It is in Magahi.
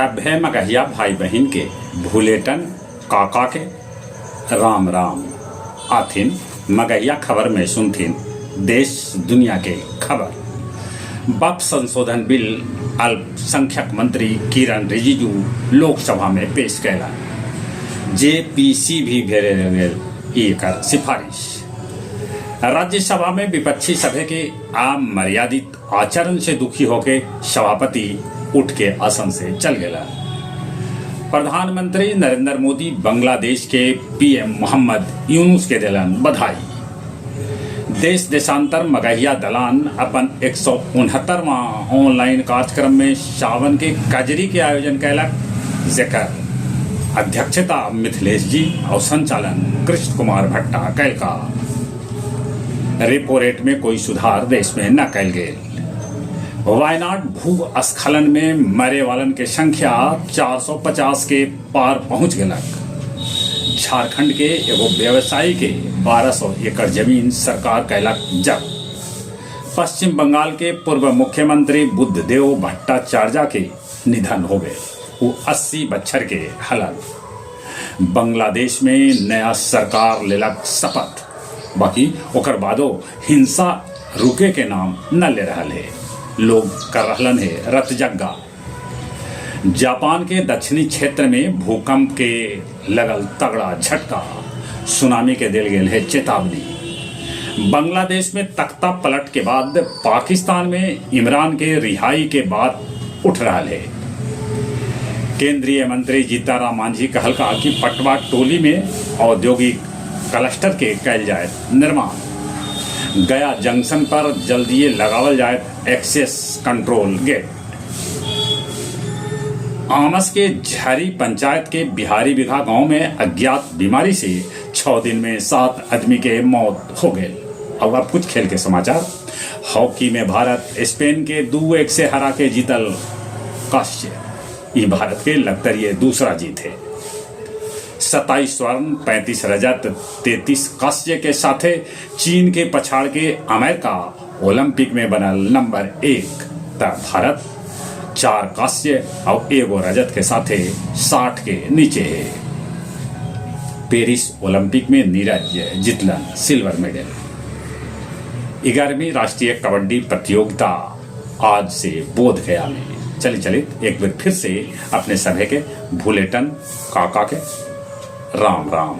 सभ्य मगहिया भाई बहिन के भुलेटन काका के राम राम। आथिन मगहिया खबर में सुनथिन देश दुनिया के खबर। वक्फ संशोधन बिल अल्पसंख्यक मंत्री किरण रिजिजू लोकसभा में पेश कैलन। जेपीसी भी भेजल गेल एकर सिफारिश। राज्यसभा में विपक्षी सभे के अमर्यादित आचरण से दुखी होके सभापति उठ के आसन से चल गेलन। प्रधानमंत्री नरेंद्र मोदी बांग्लादेश के पीएम मोहम्मद यूनुस के देलन बधाई। देश देशांतर मगहिया दलान अपन 169वां ऑनलाइन कार्यक्रम में सावन के कजरी के आयोजन कैलक, जेकर अध्यक्षता मिथिलेश जी और संचालन कृष्ण कुमार भट्टा कैलका। रेपो रेट में कोई सुधार देश में न कैल गेल। वायनाड भूस्खलन में मरे वालन के संख्या 450 के पार पहुंच गेलक। झारखंड के एगो व्यवसायी के 1200 एकड़ जमीन सरकार कैलक जब्त। पश्चिम बंगाल के पूर्व मुख्यमंत्री बुद्धदेव भट्टाचार्य के निधन हो गए। वो 80 बच्छर के हलन। बांग्लादेश में नया सरकार लेलक शपथ, बाकी ओकर बादो हिंसा रुके के नाम न ले रहल है। लोग कर रहलन है रतजग्गा। जापान के दक्षिणी क्षेत्र में भूकंप के लगल तगड़ा झटका, सुनामी के दिल गेल है चेतावनी। बांग्लादेश में तख्ता पलट के बाद पाकिस्तान में इमरान के रिहाई के बाद उठ रहा है। केंद्रीय मंत्री जीताराम मांझी कहलका कि पटवा टोली में औद्योगिक क्लस्टर के कैल जाए निर्माण। गया जंक्शन पर जल्दिए लगावल जाए एक्सेस कंट्रोल गेट। आमस के झरी पंचायत के बिहारी बिघा गांव में अज्ञात बीमारी से 6 दिन में 7 आदमी के मौत हो गए। और अब कुछ खेल के समाचार। हॉकी में भारत स्पेन के 2-1 से हरा के जीतल कांस्य। ये भारत के लगतरिये दूसरा जीत है। 27 स्वर्ण, 35 रजत, 33 कांस्य के साथे चीन के पछाड़ के अमेरिका ओलंपिक में बनल नंबर 1। त भारत 4 कांस्य और 1 रजत के साथे 60 के नीचे है। पेरिस ओलंपिक में नीरज जीतलन सिल्वर मेडल। 11वीं राष्ट्रीय कबड्डी प्रतियोगिता आज से बोध गया में। चली चली एक बार फिर से अपने सभे के भूलेटन काका के राम राम।